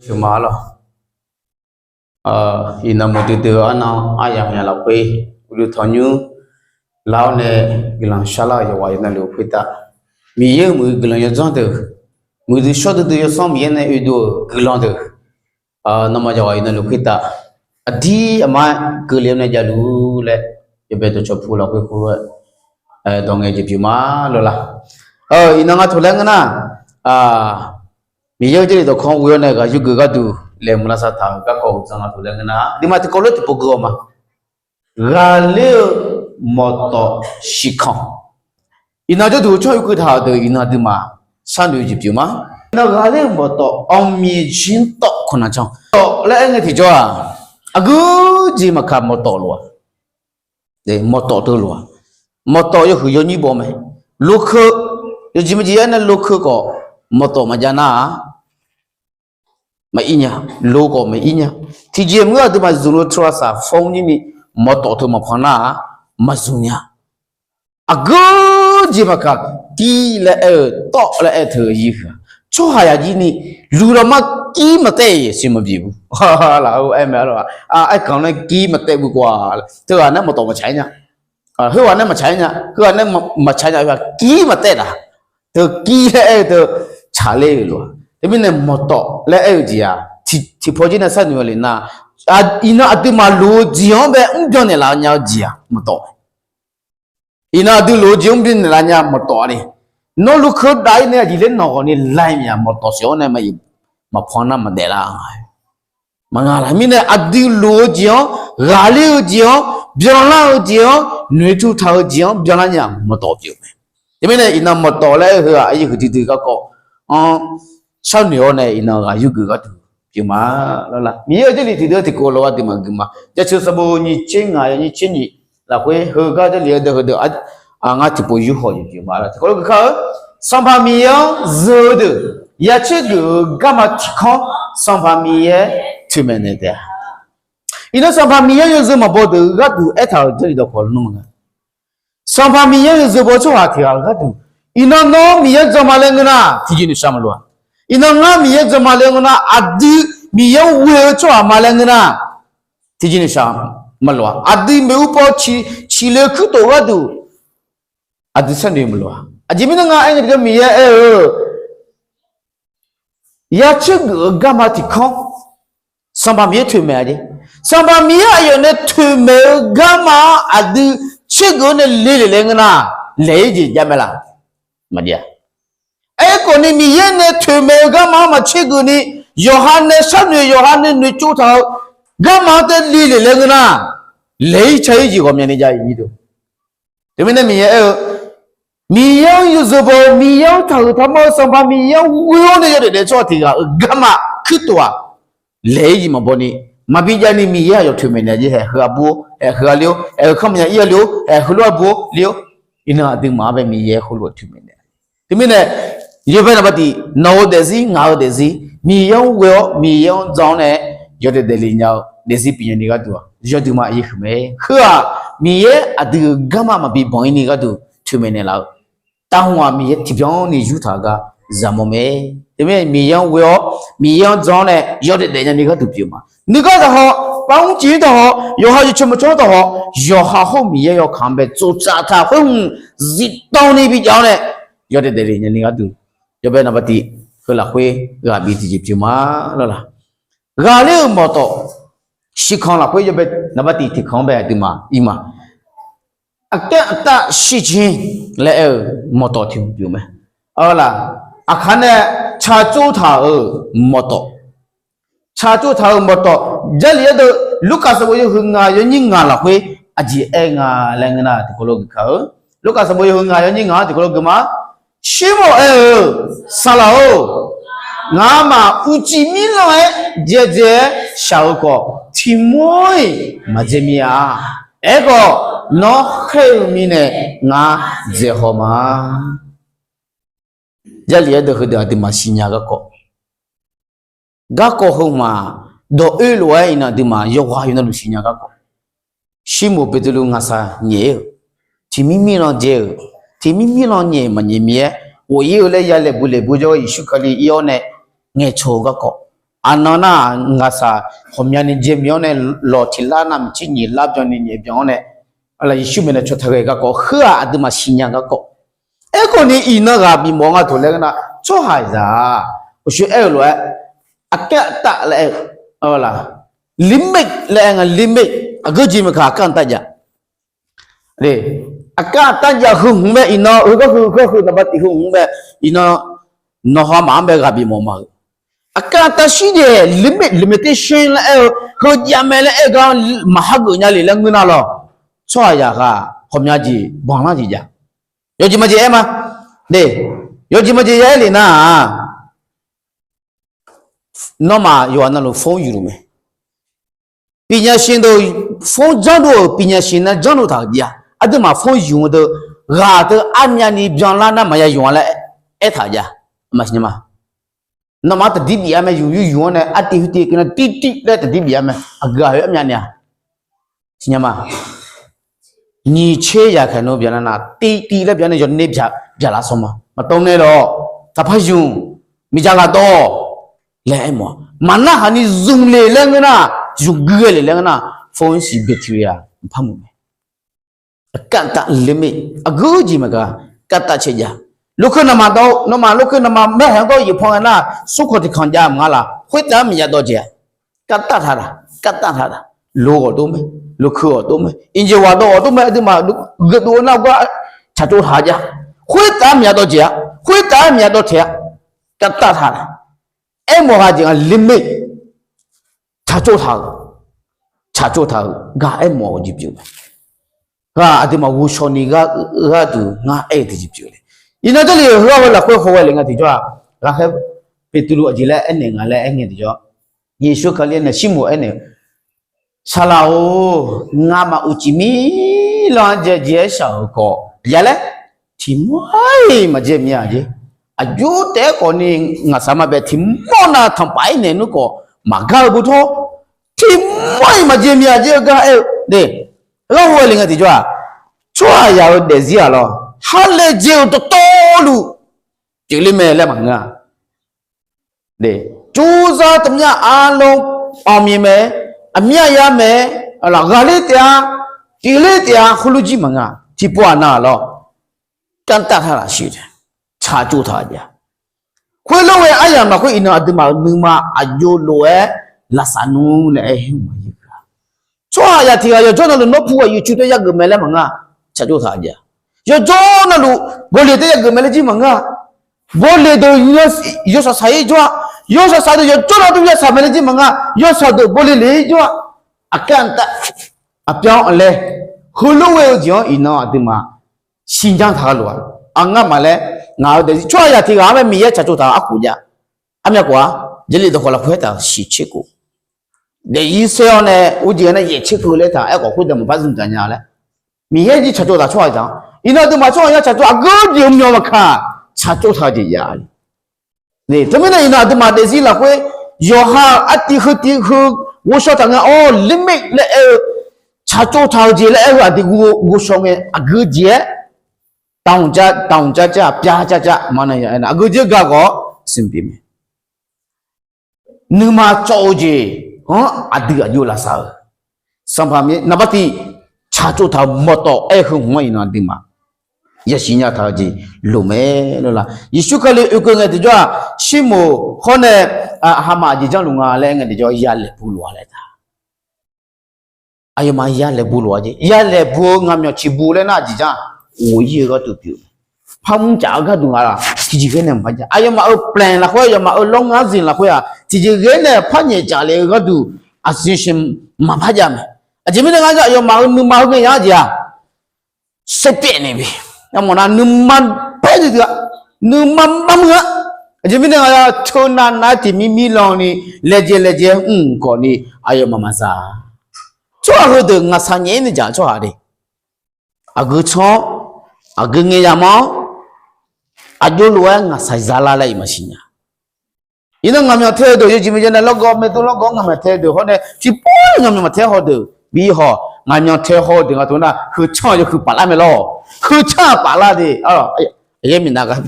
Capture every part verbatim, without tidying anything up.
Sheuqma lawr. Iqnan muiqdui dui-eu arnan aryamq nya lafkhoer, uqduq tanqnymr lar-awr nae guiqlanq sharlar-euq yawqghaq yawqnavluf khoertav, Miqyaer-euq muiq-eu guiqlanq yawdzanr deuq, muiqdui shawr duidui yawsanr Miqyaer nae oedov-euq guiqlanq deuq, nawmaf yawqghaq yawqnavluf khoertav aqdir aqmar keuvle-awr nae javluf laer, yawbae dawqcawq pu lafkhoer khoer-aer dawq ngae jeq pyeuf ma lawr la. Iqnan nga taq laer ngeur nar, Miqyaer-euq Jarlif dawqkawq ghoe-awr nae ghaq yurgeuf gharduq laeqhmq lavsav taq-euq garkawv uqdzan nga taq laer ngeur nar, aqduimaf tiqkawv lof tiqpov gui-awq ma. Ghaqler-eu mawqtawf shiqkanq. Iqnan jawrduq tsawrhaq yurgeuf taq-euq deuq iqnan aqduimaf sharnoeq-eu jeq pyeuf ma. Iqnan ghaqler-eu mawqtawf awqmiq jir tawv khawf naq can. Mawqtawf laer aer ngae tiqjawr-aq, aqgeu jeq maqkaq mawqtawf lof-a. Mawqtawf teulof-a. Mawqtawf yawhuiq yawnyir baw mae. Lokeu, yawjeq maqjeq aernae lokeu khawf mawqtawf maqjav nar-aq, maqir nya. Lo khawf maqir nya. Tiqjeq maqngeur aqduimaf zmq-eu โทรศัพท์ phone nyir ni mawqtawf teu maqpanq nar-aq, maqzmq nya. Aqgeu jeq maqkaq, kir laer aer-eu, tawv laer aer-eu teu yir huiq-a. Tsawrhaqzaq jir ni luqdawq mar kir maqtaev-iq siq maqbif bu. Laf-eu aer mae-a lawq. Aerkanq nae kir maqtaev bu kawf-a, teughaq nae mawqtawf maqtsaq-aer nya. Heughaq nae maqtsaq-aer nya, heughaq nae maqtsaq nya, heughaq kir maqtaev taq. Teu kir laer aer-eu teu tsaqler-euq lof-a. Teumirnae mawqtawf laer aer-eu jeq-aq, tiqpaw jir nae sharnoeq-eu le nar, iqnan aqduimaf loq-eu jeq-anr bae mrbyan naeqlaf nya-eu jeq-aq mawqtawf. Iqnan aqdui loq-eu jeq mrbyan naeqlaf nya mawqtawf-a le. Nawr lokeu dav-ir nae aqjeq ler nawq ghawq ni lav-ir mya mawqtawf sheuq-awr nae maqpanq nar maqdaef lar. Maqnga laq mirnae aqdui loq-eu jeq-anr, ghaqler-eu jeq-anr, byanlar-eu jeq-anr, noeqtmq taq-eu jeq-anr byanlar nya mawqtawf pyeuf mae. Teumirnae iqnan mawqtawf laer aer-eu heu-aq aqyuif huiqdui dui garkawv-anr sharnoeq-awr nae iqnan ghaq yurgeuf gharduq pyeuf ma lawr la. Miqyaer-euq Jarlif tiqdeuv tiqkawv lof-aer aqduimaf gui ma. Jaceuq sanqbof nyiq tser ngaq yawnyir tser nyiq lafkhoer heugar Jarlif-aer deuq heudeuq ngar tiqpov yurhaw jeq pyeuf ma lawr. Tiqkawv lof gui kar-eu, Sanqpaq Miqyaer-anr zeu-eu deuq ya tsergeuf-eu garma tiq kanr Sanqpaq Miqyaer toeqmaeq naeq taef-a. Iqnan Sanqpaq Miqyaer-anr yawzeu maqbaw deuq-eu gharduq aertaq-euq Jarlif dawqkawq nmr nga. Sanqpaq Miqyaer-anr yawzeu baw tsawrhaq tiq ghaq-eu gharduq, iqnan nawr Miqyaer-anr jan ma laer ngeur nar tiqjeq noeqshaq maqloq-a. Iqnan ngar Miqyaer-anr jan ma laer ngeur nar aqdui Miqyaer-anr ghoe-eu tsawrhaq ma laer ngeur nar tiqjeq noeqshaq maqloq-a. Aqdui maeqhu paw ciqle-eu kuirtof gharduq aqdui sharnoeq maqloq-a. Aqjeq mirnae ngar aer ngae tiqgar Miqyaer aer-eu ya tsergeuf-eu garma tiq kanr Sanqpaq Miqyaer toeqmaeq-a jeq. Sanqpaq Miqyaer aqyawf nae toeqmaeq-eu garma-anr aqdui tsergeuf-awr nae le lef laer ngeur nar, laeq-ir jeq jav mae laf? Maqjav-a. Aerkhawf ni Miqyaer nae toeqmaeq-eu garma-anr maqtsergeuf ni, yawqha nae sharnoeq yawqha nae noeqtsov taq-eu garma-anr tae le lef laer ngeur nar, laeq-ir ca-ir jeq ghawqmyani jav-eu. Teumirnae Miqyaer aer-eu, Miqyaer-anr yawzeu baw-eu, Miqyaer-anr taqhuiq taqmawr-eu Sanqpaq Miqyaer-anr ghoe-awr nae yawdaef daef tsawrhaq tiq ghaq-euq garma kuirtof-aq, laeq-ir jeq maqbaw ni, maqbi jav ni Miqyaer aqyawf toeqmaeq naeq jeq haeq heu-aq bur-or, haeq heu-aq ler-or, haeq heu kamq nya ir-a ler-or, haeq heulof-aer bur-or ler-or. Iqnan aqduimaf-anr bae Miqyaer khoerlof-aer toeqmaeq naeq. Teumirnae, yawbae naqba tiq nawq-eu daefzir ngaq-eu daefzir, Miqyaer-anr ghoe-awr Miqyaer-anr jan-awr nae yawdaef daefle nya-eu daefzir pyeufnya ni gharduq-aq, yawduima aqyuif huiq mae. Heu-aq, Miqyaer aqdui-euq garma maqbi banq-ir ni gharduq toeqmaeq naeqlaf-eu tavhmq-aq Miqyaer tiqbyan ni yurtaq-eu gar zaqmawr mae. Teumirnae Miqyaer-anr ghoe-awr Miqyaer-anr jan-awr nae yawdaef daefnya ni gharduq pyeuf ma. Nuigar taqhaw, par mrciv-ir taqhaw, yawqha yawceuq maqcawr-anr taqhaw, yawqha hawr-eu Miqyaer yawkaq-anr bae tsoftsaf taq khoer hmq zifdan ni bijav-awr nae yawdaef daefle nya ni gharduq, yawbae naqba tiq heu lafkhoer ghaq bif tiqjeq pyeuf ma lawr la. Ghaqler-euq mawqtawf shiqkanq lafkhoer yawbae naqba tiq tiqkanq-anr bae aqduimaf ir ma. Aqkaer aqtav shirjir laer aer-eu mawqtawf tiq hmq pyeuf mae. Arlaq, aqkar nae tsaqtsov taq-euq mawqtawf, tsaqtsov taq-euq mawqtawf, Jarlif ardeuv Lurkaf sanqbof yawhuiq ngaq yawnyir ngaq lafkhoer aqjeq aer nga laer ngeur nar tiqkawv lof geuf kar-eu. Lurkaf sanqbof yawhuiq ngaq yawnyir ngaq-anr tiqkawv lof geuf ma. Shirmawf aer-eu, Saqlaq-or, ngamaf uqcif mirlanq-aer dzaedzae-aer shaq-eu khawf, tiq mawr-iq maqdzae mir-a. Aerkhawf, nawr khaer-eu mirnae ngar dzaehaw ma. Jarlif ardeuv heudeuq aqduimaf siqnya garkawv, garkawv heu ma, dawq oerlof-aer iqnan aqduimaf yawqghaq yawqnavluf siqnya garkawv. Shirmof Beqtuvluv ngaqsaq nyaef-ir-euq, tiq mir mirlanq dzae-euq, tiq mir mirlanq nyaef maqnyaef mir-aer ghof-ir-eu laer ya laeqbuq laeqbuq jawr-eu Yeqsur Kali ir-awr nae ngaeqcawq-eu garkawv. Aqnan nar ngaqsaq ghawqmyani jamiq-anr nae lawq tiq lar navmaqtser nyiq lar byanni nyaef byan-anr nae, Yeqsur maeqnaeq caw taq ghae garkawv, heu-aq aqduimaf siqnya garkawv. Aerkhawf ni iqnan ghaq bifmawf nga toq laer ngeur nar, tsawrhaqzaq-aq uqshoe aer-eu lof-aer, aqkav taf laer aer-eu, limit laer aer nga, limit. Aqgeu jeq maeq kaq aqkav taf jav. Aqkav taf jav heu hmq bae iqnan heugar heu, heugar heu naqba tiq heu hmq bae iqnan nawq hawmaf-anr bae ghaq bifmawf ma-eu. Aqkav taf shir jeq limit, limitation laer aer-eu, heu jav mae laer aer-eu gar maqhageuf nya le laer ngeur nar lawq, tsawrhaqzaq ghaq ghawqmya jeq banqlar jeq jav. Yawjeq maqjeq aer ma. Yawjeq maqjeq ya aer le nar-aq, nawmaf yawqha navluf โฟน yuq luf mae. ปัญญาชน deuq โฟน janrdov-euq ปัญญาชน nar janrdov taq-euq jeq-a. Aqduimaf โฟน yuq-eu deuq ghaq deuq armyavni byanlar nar maqya yawq-a laer aertaq jav. Nawmaf taqdir bif-a mae, yuq yuq yuq-anr nae artiv huitiv keuv nar tirtiv laer taqdir bif-a mae, aqgeu ghaq khoer armyavni-a. Siqnya ma. Nyiq tser yaqkhaeq nmr byanlar nar tirtiv laer byan nae yawner byaqlar sawr ma. Maqtov nae lawq, taqpar zmq, miqdzaq ghaq dawq laer aermawf-a. Maqnar haq ni zmq le laer ngeur nar, zmq gui-aer le laer ngeur nar, โฟน siq battery-a mqpar muiq mae. Aqkav taf ler mae, aqgeu jeq maqgaq, kav taf cae jav. Lokeu naqmaq dawq, nawmaf lokeu naqmaq maerhaeq-anr gawr yeqpan ngae nar, smrkawq tiqkanq jav maqnga laf, khoertav-aer maqya dawv jeq-a. Kav taf taq laf, kav taf taq laf, lo ghawq dov mae, lokeu ghawq dov mae, iqjeq ghaq dawv ghawq dov mae, aqduimaf geufdov-eu nar gar tsaqtsov taq jav. Khoertav-aer maqya dawv jeq-a, khoertav-aer maqya dawv taeq-a. Kav taf taq laf, aermawf ghaq jeq nga ler mae. Tsaqtsov taq-euq, tsaqtsov taq-euq gar aermawf-eu jeq pyeuf mae. Ghaq aqduimaf ghovshaw ni gharduq ngar aer-eu tiqjeq pyeuf le. Iqnan jarlif-euq heu-aq heu lafkhoer haw ghae le nga tiqjawr-aq, ghaqkhaer Beqtuvluv aqjeq laer aernaeq nga laer aer ngae tiqjawr, Yeqsur Kali-anr nae Sirmoq aernaeq-eu, Saqlaq-or, ngamaf uqcif mir lan-anr jaejae-aer shaq-euq khawf ya laer, tiqmawr-iq maqjae mir-a jeq. Aqjox taef-aer khawf ni ngaqsaq ma bae tiqmawr nav tanqpaf-aer naeq nmr khawf maqgar-eu butawr, tiqmawr-iq maqjae mir-a jeq-eu gar aer-eu de. Larhu-aer le nga tiqjawr-aq, tsawrhaqzaq-eu daefzir-aq lawr, ha laejae-euq dawqtawvluf pyeufler mae laer maqngeur-a. Jawrzar taqmyar arlawr, awqmyaeq mae, aqmyar ya mae, ghaqler taef-a, pyeufler taef-a, heulof jir maqngeur-a. Tiqpov-aq nav-aq lawr, การตั้งท่า lafsir tsaqtsov taq-eu jeq-a. Khoerlof-aer aryamq lafkhoer iqnan aqduimaf-euq nuima aqjox lof-aer lavsav nmr nae aer-eu ma. Tsawrhaqzaq tiq ghaq yawqjawr navluf nawr pu ghaq yuqcu tae yageuf mae laer maqngeur-a. Tsaqtsov taq-eu jeq-a. Yawqjawr navluf bawleq tae yageuf mae laer jir maqngeur-a. Bawleq deuq yawsaq saq-ir jawr-a. Yawsaq saq deuq yawqjawr navluf yawsaq mae laer jir maqngeur-a. Yawsaq deuq bawleq le-ir jawr-a. Aqkar aqtav aqpyar-anr laer, heulof ghae-eu jeq-anr iqnan aqduimaf siqnya taq-eu lof-a. Aqngar maqlaer, ngaq-euq daefzir tsawrhaqzaq tiq ghaq-anr mae Miqyaer tsaqtsov taq-euq arkhof jav. Armyav khof-a, Jarlif dawqkawq lafkhoer aertaq-euq shiq tser khof, daefzir saer-awr nae ur jeq-aer nar yaef tser khof laer taq-euq aerkhawf khoerdeuq maqpar zmq dzaq nya laer, Miqyaer jir tsaqtsov taq tsawrhaqzaq-anr, iqnan aqduimaf tsawrhaqzaq tsaqtsov aqgeu jeq-eu myawq maqkaq, tsaqtsov taq-eu jeq jav-a. Teumirnae iqnan aqduimaf daefzir lafkhoer yawqha-euq artiv heu tiv heu ghovshaw taq ngae-awr limit laer aer-eu, tsaqtsov taq-eu jeq laer aer-eu aqdui ghovshaw ngae aqgeu jeq-aer, taqhmq car car pyav car car maqnaeq ya aernar aqgeu jeq-aer garkawv-awr siqbi mae. Nuima cawv-eu jeq-anr aqdui aqjox lavsav-eu, Sanqpaq Miqyaer naqbar tiq tsaqtsov taq-eu mawrtawv aer-eu heu hmq-anr iqnan aqduimaf yasiq nya taq-eu jeq loq mae lor la. Yeqsur Kali oekeuv ngae tiqjawr-aq, Sirmoq hawr nae aqhamaf aqjeq janrluf nga laer ngae tiqjawr yalaeq bu lof-a laer taq. Aqyawfmaf yalaeq bu lof-a jeq, yalaeq bu-eu ngaqmyanq ciqbu laer nar aqjeq janr ghof-ir-eu gharduq pyeuf. Parmr caf-eu gharduq nga laq tiqjeq ghae nae maqpar jav. Aqyawfmaf-euq plan lafkhoer, aqyawfmaf-euq lawrngar zin lafkhoer-aq tiqjeq ghae nae parnyaef caf le-eu gharduq aqshish maqpar jav mae. Aqjeq mirnae ngar aqyawfmaf-euq nuima heu ngae ya-a jeq-aq, saerpaev naeq bi. Armawf nar nuima paer duidui-a, nuima marmur-a. Aqjeq mirnae nga, teunav nav-aer tiq mir mir lan ni laejae laejae mr khawf ni aqyawfmaf maqza. Tsawrhaq heudeuq ngaqshaq nyaef-ir nae dzaq tsawrhaq de. Aqgeu tsanr-awr, aqgeu ngae yamawr-awr, aqjox lof-aer ngaqshaq zalar laer iq maqsiq nya. Iqnan ngaqmyanq tae-eu deuq yawjeq maqjav nae lawrgawv maeqdov lawrgawv ngaqmyanq tae-eu deuq hawr nae tiqpov-ir ngaqmyanq maqtae haw deuq bi haw, ngaqmyanq tae haw-eu deuq nga teu nar heucanr-aq yawhuiq paflar mae lawr. Heucanr-aq paflar de. Aqyaer miqnav gar,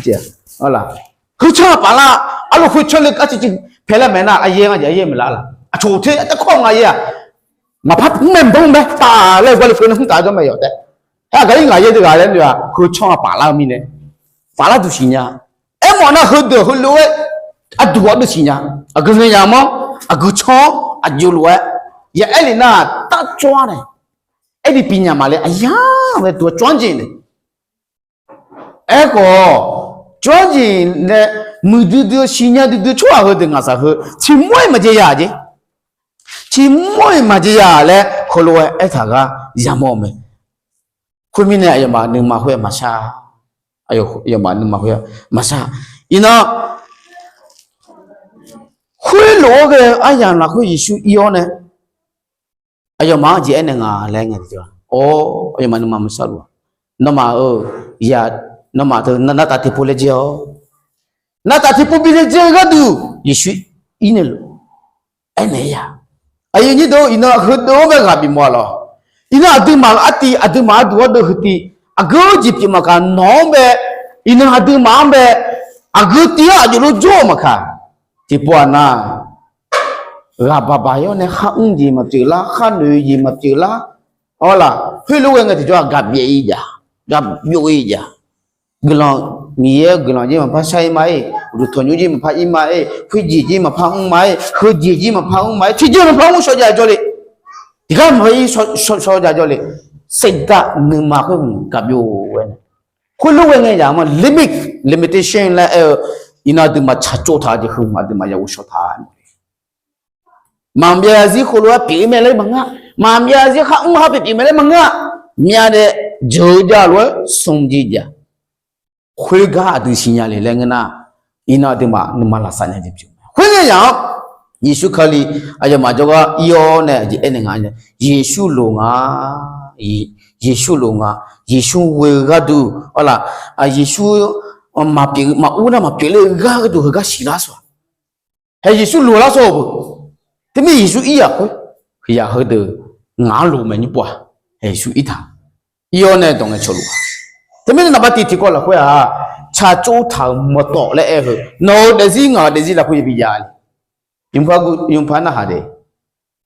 heucanr-aq paflar. Arlof heucanr le kar civ civ paelar maeq nar, aryaer ngar jeq aryaer maeqlar laf. Aqcawq ter taerkawr nga yaer-aq. Maqpar mr mae maqpar mr mae taf laer gar le peunae mr taf jawr mae yawq taef. Aer aqgaq ir ngaq yaer deuq ghaq laer noeq-aq, heu canr-aq paflar-eu mirnae, paflar duq siqnya. Aermawf nar heudeuq heulof-aer aqduq-anr deuv siqnya. Aqgeu ngae yamq-anr, aqgeu canr-anr aqjox lof-aer ya aer le nar, tarcawv-ar nae aer bi pyeuf nya ma laer aqyar mae tuq-aer cawv-anr jeq nae. Aerkhawf, cawv-anr jeq nae muiqdui dui-eu siqnya duidui tsawrhaq heudeuq ngaqsaq heu tiqmawr-iq maqjaev ya jeq. Tiqmawr-iq maqjaev ya laer heulof-aer aertaq gar yamawr-eu mae. Khoermirnae aqyawfmaf nuima khoer-aer maqshar. Aqyawfmaf nuima khoer-aer maqshar. Iqnan khoerlof-aer ghae-eu aryamq lafkhoer Yeqsur ir-awr nae aqyawfmaf-anr jeq aernaeq nga laer ngae tiqjawr-aq, or, aqyawfmaf nuima maqshar luf-aq. Nawmaf-euq ya, nawmaf teu nartaf tiqpov laejae-awr, nartaf tiqpov bi laejae-eu gharduq Yeqsur ir nae luf aernaeq ya. Aqyuif nyir deuq, iqnan heudeuq-anr bae ghaq bif mawf-a lawq. Iqnan aqduimaf artiv, aqduimaf arduq-anr deuv heu tiv, aqgeu jeq pyeuf maqkaq nawq-anr bae, iqnan aqduimaf-anr bae, aqgeu tiv-anr aqjox lof jawr-eu maqkaq, tiqpov-aq nar, ghaq baq baq-awr nae kharmr jeq maqpyeuf lar, kharnoeq jeq maqpyeuf lar. Awr laf, khoerlof-aer ngae tiqjawr-aq gaq byaef-ir jav, gaq byov-ir jav. Guiqlanq, Miqyaer-eu guiqlanq jir maqpar shar-ir ma-ir, uqduq tanqnymr jir maqpar ir ma-ir, khoerjeq jir maqpar mr ma-ir, heujeq jir maqpar mr ma-ir, tiqjeq maqpar mr shawq jav jawr le. Tiqgar maqpar ir shawq jav jawr le. Saevdaq nuima khoer hmq gaq byov-aer nae, khoerlof-aer ngae yamq-anr limit, limitation laer aer-eu, iqnan aqduimaf tsaqtsov taq-eu jeq heu hmq aqduimaf ya ghovshaw taq-a. Maqbyav zarzir khoerlof-aer pyeuf-ir mae laer maqngeur. Maqbyav zarzir kharmr har pyeuf pyeuf mae laer maqngeur-a. Myavnaeq jeuq-eu jav lof-aer smq jeq jav. Khoergar aqdui siqnya le laer ngeur nar, iqnan aqduimaf nuima lafsav nya jeq pyeuf. Khoerngae yamq-anr Yeqsur Kali aqyawfmaf jawrgar ir-awr nae aqjeq aernaeq nga, Yeqsur loq nga, Yeqsur loq nga, Yeqsur ghoe-eu gharduq, awr laf, Yeqsur maqpyeuf maqur nar maqpyeuf ler-eu gharduq heugar siqlar sawq-a. Hae Yeqsur loq lar sawq-eu beu. Teumirnae Yeqsur ir-aq khoer, yaq heudeuq ngaq-anr loq mae nymr pov-aq, hae Yeqsur ir taq. Ir-awr nae dawq ngae cawq luf-a. Teumirnae naqba tiq tiqkawv lafkhoer-aq, tsaqtsov taq-euq mawqtawf laer aer-eu, nawq-euq daefzir ngaq-euq daefzir lafkhoer yabi jav le. Yawqpar narhaq de.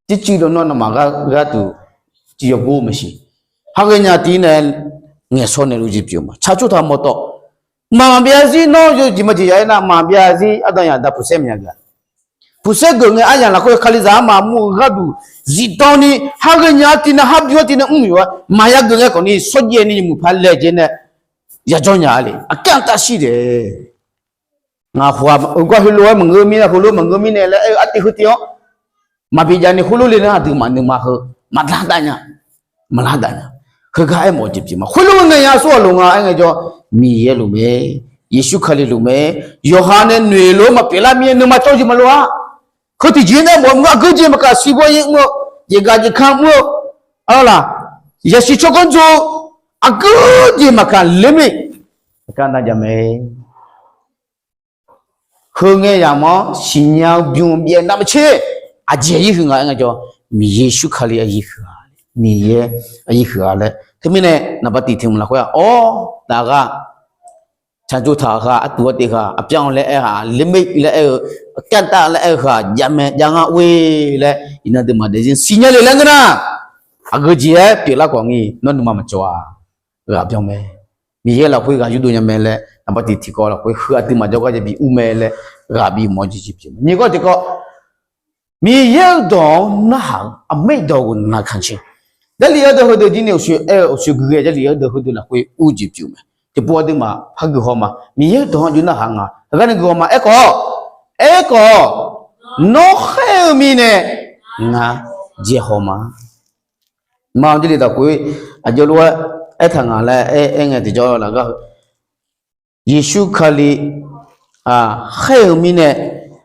Tircuiv dawqnawr nawmaf gharduq tiqyawq gor-eu maeqshi. Haghae nya tiv nae ngaeqshawr naeq luf jeq pyeuf ma. Tsaqtsov taq mawqtawf. Maqbyav zarzir nawr yawjeq maqjeq ya-aer nar, maqbyav zarzir ardanq yaq da puqsaer maqya geuf-a. Puqsaer geuf ngae aryamq lafkhoer Kalizaq armaf mur-eu gharduq zifdan ni, haghae nya-anr tiv nae, harbymr-anr tiv nae mr-euq-aer maqya geuf ngae khawfni, shawrjaev ni yawmuiq par laejae nae yajawr nya-a le. Aqkar aqtav shir de. Ngaq khof-aq, heugar heulof-aer maqngeur mirnae, heulof maqngeur mirnae laer aer-eu artiv heu tiv-anr maqbi jav ni khoerlof le nar, aqduimaf nuima heu maqlar dav nya, maqlar dav nya. Heugar aermawf-eu jeq pyeuf ma. Khoerlof ngae ya aqsur ghaq loq nga aer ngaejawr, Miqyaer luf mae, Yeqsur Kali luf mae. Yawqha nae noeq lof-aer maqpyeuf lar mirnae nuima cawv jeq maqloq-a. Heu tiqjeq nae mawf-eu mr-eu aqgeu jeq maqkaq, siqbawr yaer mr-eu, jeqgaq jeqkanr mr-eu, arlaq, yasiq tsawrganr dzaw-eu, aqgeu jeq maqkaq ler mir, aqkar nav jav mae. Heu ngae yamq-anr siqnya-eu bym byaev navmaqtser, aqjeq aqyir huiq nga aer ngaejawr, Miqyaer Yeqsur Kali aqyir huiq-a, Miqyaer aqyir huiq-a laer. Teumirnae naqba tiq tiq mq lafkhoer-aq, awr, daqghaq tsaqtsov taq-euq ghaq, artuq artiv ghaq, aqpyanr laer aer-eu ghaq, limit laer aer-eu, aqkar aqtav laer aer-eu ghaq, javmae jav ngar ur-e laer iqnan aqduimaf daefzir siqnya le laer ngeur nar, aqgeu jeq-aer pyeuflar khawf ngir nawr nuima maqcawq-a. Ghaq byan mae. Miqyaer lafkhoer ghaq yurdov nya mae laer naqba tiq tiqkawv lafkhoer heu aqduimaf jawrgar yabi ur mae laer ghaq bimawr-eu jeq pyeuf mae. Nyiq kawv tiqkawv, Miqyaer-euq dawq-anr narhaq-eu aqmaer dawq ghof naqkanq cir. Jarlif-eu deuq heudeuq jir ni uqshoe aer-eu uqshoe gui ghae Jarlif-eu deuq heudeuq lafkhoer ur jeq pyeuf mae. Tiqpov aqduimaf par guihaw ma. Miqyaer-euq dawq-anr aqjox narhaq nga. Heugar nae guihaw ma. Aerkhawf, aerkhawf, nawr khaer-eu mirnae ngar dzaehaw ma. Maqanr Jarlif daqkhof-ir aqjox lof-aer aertaq nga laer aer ngae tiqjawr laf gar heu, Yeqsur Kali khaer-eu mirnae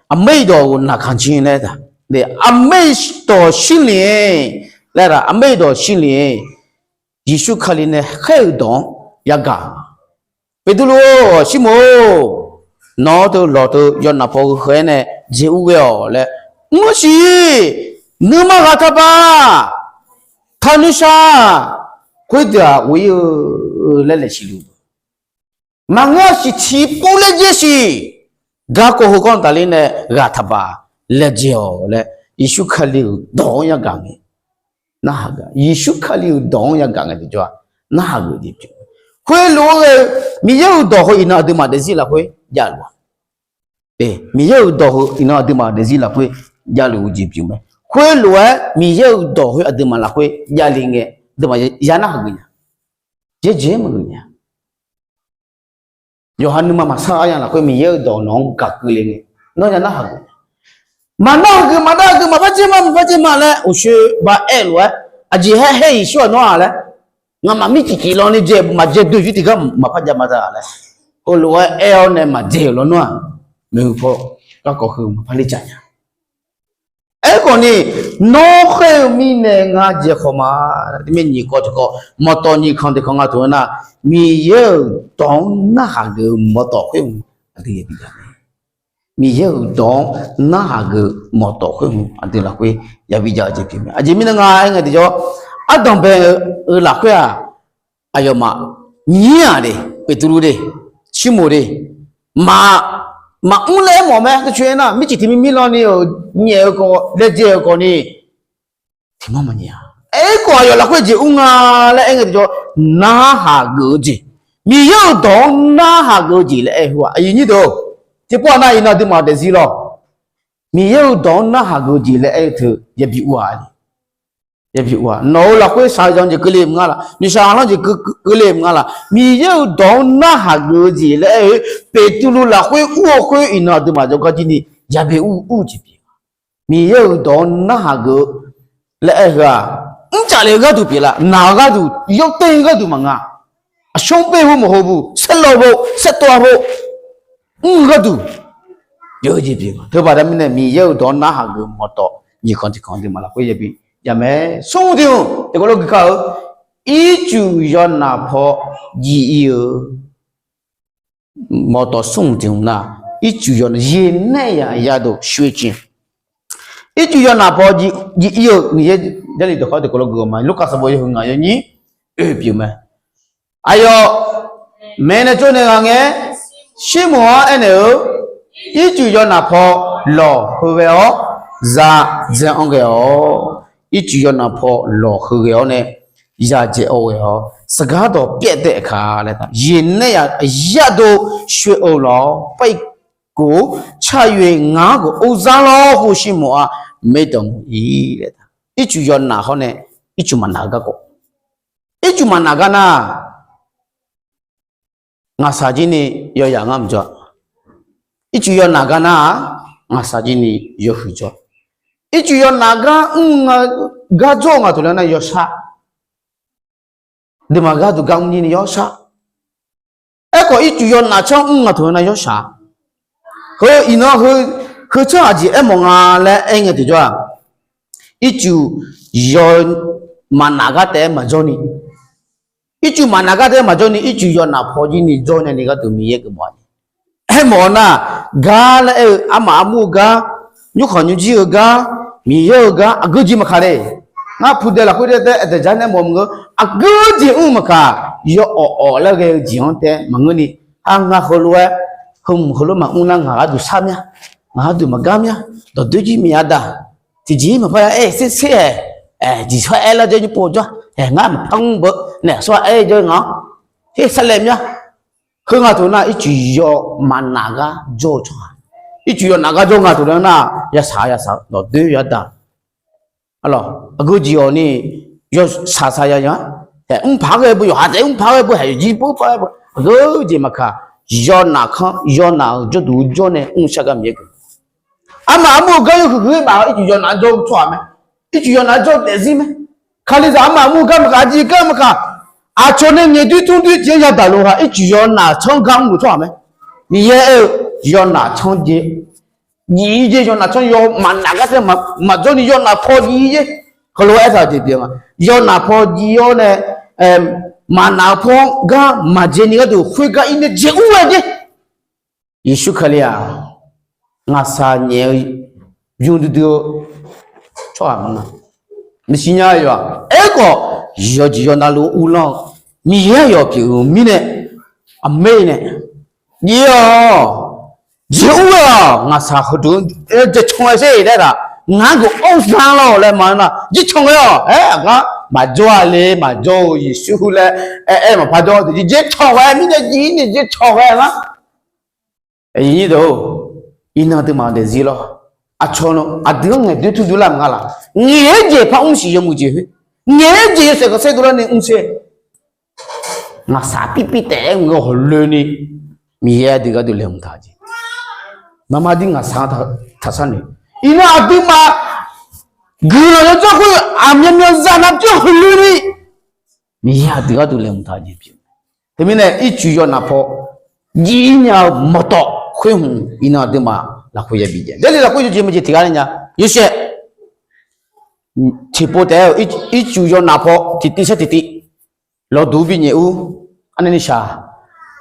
aqmaer dawq ghof naqkanq cir laer taq, aqmaer dawq shirlef-aer laer taq, aqmaer dawq shirlef-aer Yeqsur Kali nae khaer-euq dawq-anr yagaq. Beqtuvluv-or, Sirmoq-or, nawq-anr teu lawq teu yawnaf paw heu khaer nae dzae ur ghae-awq laer mr-eu siq, nuima ghaq taqbaq taqnuishaq khoerdeuq-aq ghof-ir-eu laer laeq siqluf. Maqngeur-a siq, tiqpov laer dzae siq. Garkawv heukawv tafler nae ghaq taqbaq laejae-awq laer, Yeqsur Kali-euq dawq-anr yagaq ngae, narhaq geuf. Yeqsur Kali-euq dawq-anr yagaq ngae tiqjawr-aq, narhaq geuf jeq pyeuf. Khoerlof-aer ghae-eu Miqyaer-euq dawq heu iqnan aqduimaf daefzir lafkhoer javluf-a. Miqyaer-euq dawq heu iqnan aqduimaf daefzir lafkhoer javluf-eu jeq pyeuf mae. Khoerlof-aer Miqyaer-euq dawq heu aqduimaf lafkhoer javle ngae, aqduimaf ya narhaq geuf nya. Yaerjeq-aer maqgeuf nya. Yawqha nuima maqsar-a nya lafkhoer Miqyaer-euq dawq nawq-anr gaq keuvle ngae, nawr ya narhaq geuf nya. Maqnar-eu geuf maqnar-eu geuf maqpar dzer ma maqpar dzer ma laer uqshoe ba aer-eu lof-aer, aqjeq haer haer Yeqsur-aq nawr-aq laer, ngamaf mircif cif lawni jae maqjae doe yur tiqgar maqpar jav ma za laer, heulof-aer aer-awr nae maqdzae-euq lawnmr-aq, maeqhu paw garkawv heu maqpar ler caf nya. Aerkhawf ni, nawr khaer-eu mirnae ngar dzae khawf ma, teumirnae nyiq kawv tiqkawv mawqtawf nyiq kanq tiqkanq nga taq-eu nar, Miqyaer-euq dawq-anr narhaq geuf-eu mawqtawf khoer hmq aqdui yabi jav mae. Miqyaer-euq dawq-anr narhaq geuf-eu mawqtawf khoer hmq aqdui lafkhoer yabi jav-eu jeq pyeuf mae. Aqjeq mirnae nga aer ngae tiqjawr, ardanq bae-eu lafkhoer-aq, aqyawfmaf nyir-aq de, Beqtuvluv de, Sirmoq de, maq, maqmr laer aermawf mae. Teucoer aernar, mircif tiq mir mir lawni-euq nyaef-eu khawf laejae-euq khawf ni tiqmanr maqnyaef-a. Aerkhawf aqyawf lafkhoer jeq ur nga laer aer ngae tiqjawr, narhaq geuf-eu jeq, Miqyaer-euq dawq-anr narhaq geuf-eu jeq laer aer-eu khoer-aq, aqyuif nyir deuq-or, tiqpov-aq nar iqnan aqduimaf daefzir lawr, Miqyaer-euq dawq-anr narhaq geuf-eu jeq laer aer-eu teu yabi ur-a. Yabi ur-a. Nawq-euq lafkhoer shaqzanq jeq keuvle mq nga laf, noeqshaq ghaqlanr jeq keuvle mq nga laf, Miqyaer-euq dawq-anr narhaq geuf-eu jeq laer aer-eu, Beqtuvluv lafkhoer ur-eu khoer iqnan aqduimaf jawrgar jir ni yabi ur ur-eu jeq pyeuf. Miqyaer-euq dawq-anr narhaq geuf-eu laer aer-eu heu-aq, mrcaf le-eu gharduq pyeuflar, naq-eu gharduq, yawr ter-eu gharduq maqnga. Aqsur ber hmq mawq hawbuq, saerlawv bo, saertov-a bo, mr-eu gharduq pyeuf-eu jeq pyeuf. Teubaqda mirnae Miqyaer-euq dawq-anr narhaq geuf-eu mawqtawf nyiq kanq tiq kanq aqduimaf lafkhoer yabi jav mae. Smr tiq hmq tiqkawv lof gui kar-eu, ircuf yawnaq paw jiv ir-eu mawqtawf smr tiq hmq nar, ircuf yawnaq, yeqnaeq yaq yadov shoer cin. Ircuf yawnaq paw jiv ir-eu Miqyaer Jarlif dawqkawq tiqkawv lof gui-eu ma, Lurkaf sanqbof yawhuiq ngaq yawnyir oe pyeuf mae. Aqyawf maeqnaeq tsovnaeq ghaq ngae, Sirmoq-anr aernaeq-eu, ircuf yawnaq paw lawq heughae-awr, za dzae-anr ghae-awr, ircuf yawnaq paw lawq heughae-awr nae, ya dzae-awr ghae-awr, saqgar dawq pyaev taef ka laer, yeqnaeq yaq yadov shoer-eu lawr, pav-ir kof, tsar yoeq ngaq-anr ghof or zar lawr hu Sirmoq-aq, maerdawq muiq-ir laer. Ircuf yawnaq hawr nae, ircuf maqnaq-eu garkawv. Ircuf maqnaq gar nar, ngaqshaq jir ni yawyaq ngar maqjawr. Ircuf yawnaq gar nar-aq, ngaqshaq jir ni yawhuiq jawr. Ircuf yawnaq gar mr nga, gar jawr-eu nga taqlaer nar yawshar. Aqduimaf gharduq gar mr jir ni yawshar. Aerkhawf ircuf yawnaq tsanr mr nga taqlaer nar yawshaq. Heu iqnan heu, heu tsanr aqjeq aermawf nga laer aer ngae tiqjawr-aq, ircuf yaw maqnaq gar taef-aer maqjawr ni, ircuf maqnaq gar taef-aer maqjawr ni, ircuf yawnaq paw jir ni jawr nae ni gharduq Miqyaer geufmawf-a. Aermawf-eu nar, gar laer aer-eu armaf armur-eu gar, nymrkhanq nymrjir-eu gar, Miqyaer-eu gar, aqgeu jeq maqkaq le. Ngar pudae lafkhoer taef-aer aqdaq jar nae mawf maqngeur, aqgeu jeq mr maqkaq, yawawf awf laer ghae-eu jeq-anr taef-aer maqngeur ni, ar ngar heulof-aer, heumq heulof maqmr nar ngaq gharduq shar mya, ngaq gharduq maqgar mya, dawqdoer jir myav daq, tiqjeq-ir maqpar ya aer-eu ser ser-aer, jiqsar aer lar jaer nymr pov jawr-a, aer ngar maqpar mr beu naeq sawr-a aer jawr-eu nga-anr, her sarlaev mya. Heu nga taq nar ircuf yaw maqnaq gar jawr-eu tsawrhaq, ircuf yawnaq gar jawr nga taq nar yashaq yashaq dawqdoer yadaq. Aqgeu jeq-awq ni, yawshaq shaq ya ya, taef mr paq ghae beu yawqha taef mr paq ghae beu haeq jir beu paq ghae beu aqgeu jeq maqkaq, yawnaq kanr yawnaq-euq jawrduq jawr nae mr shar gar Miqyaer geuf. Armaf armur-eu gar yawhuiq huiq-aer baf-eu ircuf yawnaq jawr-eu tsawrhaq mae, ircuf yawnaq jawr-eu daefzir mae. Kalizaq armaf armur-eu gar maqkaq, aqjeq gar maqkaq, aqcawq nae ngaeqdoer tmrdoer jeq-anr yadaq lof-aer ircuf yawnaq tsanr gar mr-eu tsawrhaq mae. Miqyaer aer-eu, yawnaq tsanr jeq, nyiq-ir jeq yawnaq tsanr yaw maqnaq gar taef-aer maqjawr ni yawnaq paw jiv-ir jeq. Heulof-aer aertaq-eu jeq pyeuf nga, yawnaq paw jiv-awr nae maqnaq-eu paw-anr gar maqdzae ni gharduq khoergar ir nae dzae ur-aer jeq. Yeqsur Kali-aq, ngaqshaq nyaef-eu bymr duidui-eu tsawrhaq maqnga. Maqsiq nya yawq-aq, aerkhawf yawqjeq yawq navluf uvlanr-eu Miqyaer yawq pyeuf-eu mirnae, aqmeq nae, jav-awq. jeq ur-awq, ngaqshaq heudeuq-anr jeq can ghae sher laer taq, ngar geuf-anr za lawq laer ma nar, jeq can ghae-awq. Aer, aqgar maqjawr-a le, maqjawr-eu Yeqsur laer aer-aer maqpar jawr-a, jeq can ghae mirnae, jeq-ir nae jeq can ghae nar. Iqnan aqduimaf daefzir lawr. Aqcawq aqdui-anr ngaeqdoer tmr doerlar maqnga laq? Ngaeq-aer jeq par mr siq yawmuiq jeq khoer, ngaeq-aer jeq yawshaef khanqsaer dovlar ni mr sher. Ngaqshaq pirpir taef-aer ngae hawqloeni, Miqyaer aqdui gharduq laeqhmq taq jeq. Marmar dir ngaqshaq-anr taqshar noeq. Iqnan aqduimaf guiqlanq yawdzanr khoer aqmyanmyan zaq navpyawr hawqloeni, Miqyaer aqdui gharduq laeqhmq taq jeq pyeuf. Teumirnae ircuf yawnaf paw jir nya-eu mawqtawf khoer hmq iqnan aqduimaf lafkhoer yabi jae. Jarlif lafkhoer yawjeq maqjeq tiqghaq nae nya, yawshaef tiqpov taef-aer-euq ircuf yawnaf paw tiqtiv sar tiqtiv lawduq binyaef ur. Arnavni shaq,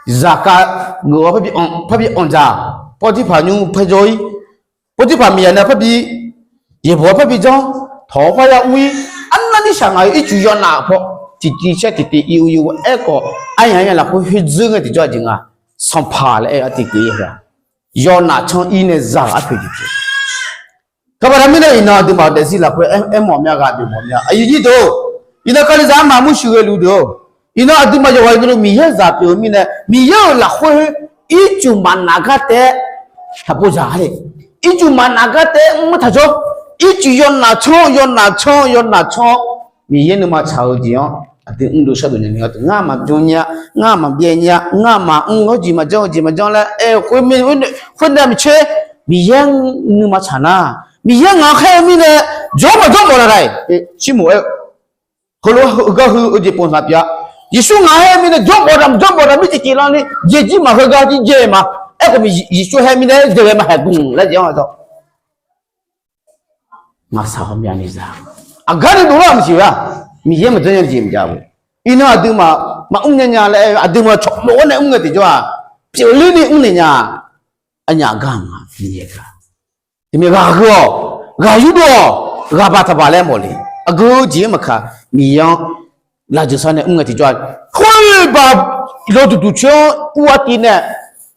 zaqkhav geuf-awr parbi anqdzaq, Pawrtirpaq nymr paer jawr-ir, Pawrtirpaq miqyaq nae parbi, yaeqbawq-awr parbi janr, tawq-awr parya ur-ir, arnavni shaq ngaq-euq ircuf yawnaf paw tiqtiv sar tiqtiv ir ur ir-awr aerkhawf, aryamq aryamq lafkhoer khoerdzeur ngae tiqjawr aqjeq nga, Sanqpaq laer aer-eu artiv keuv-ir-a. Yawnaf canr ir nae za-euq arpoeq jeq pyeuf. Karbaqda mirnae iqnan aqduimaf daefzir lafkhoer aermawf mya ghaq pyeuf mawf mya aqyuif nyir deuq-or, iqnan Kalizaq armaf armur shuiqghae luf deuq-or, iqnan aqduimaf yawqghaq yawqghaq luf Miqyaer-euq zaq pyeuf-eu mirnae, Miqyaer-euq lafkhoer khoer ircuf maqnaq gar taef-aer taqpov zaq-a le. Ircuf maqnaq gar taef-aer mr taq jawr. Ircuf yawnaf canr, yawnaf canr, yawnaf canr-awr, Miqyaer nuima tsaq-eu jeq-anr aqdui mrdov shardov nya ni gharduq ngar maqbymr nya, ngar maqbyaev nya, ngar maqmr-awr jeq maqjanr-eu jeq maqjanr laer aer-eu khoer, khoernae micaer Miqyaer nuima tsaq nar, Miqyaer ngaq-anr khaer-eu mirnae jawr maqjawr mawf laf daq-iq. Sirmoq aer-eu, heulof-aer heugar heu-eu jeq pov nar pyeuf-a. Yeqsur ngaq-anr khaer-eu mirnae jawr mawf daq maqjawr mawf daq mirjeq tiq lan ni jeqjir maqheugar jir jaev ma. Aerkhawf Yeqsur khaer-eu mirnae deuq ghae maqhaeq gmq laer jeq-anr aqdawq Ngaqshaq hawmya ni za. Aqgar ni dovlar-euq maqsiq-a. Miqyaer maqjanr nya jeq maqjav-a. Iqnan aqduimaf maqmr nya nya laer aer-eu aqduimaf cawq lof-aer nae mr ngae tiqjawr-aq, pyeufler ni mrnaeq nya. Arnyaf gar nga Miqyaer gar. Teumirnae ghaq heu-awq, ghaq yurdov-awq, ghaq baq taq baq laer mawf le. Aqgeu jeq-anr maqkaq, Miqyaer-anr lafjeuq sar nae mr ngae tiqjawr-aq, khoer baq lawduq duq coer-anr ur artiv nae,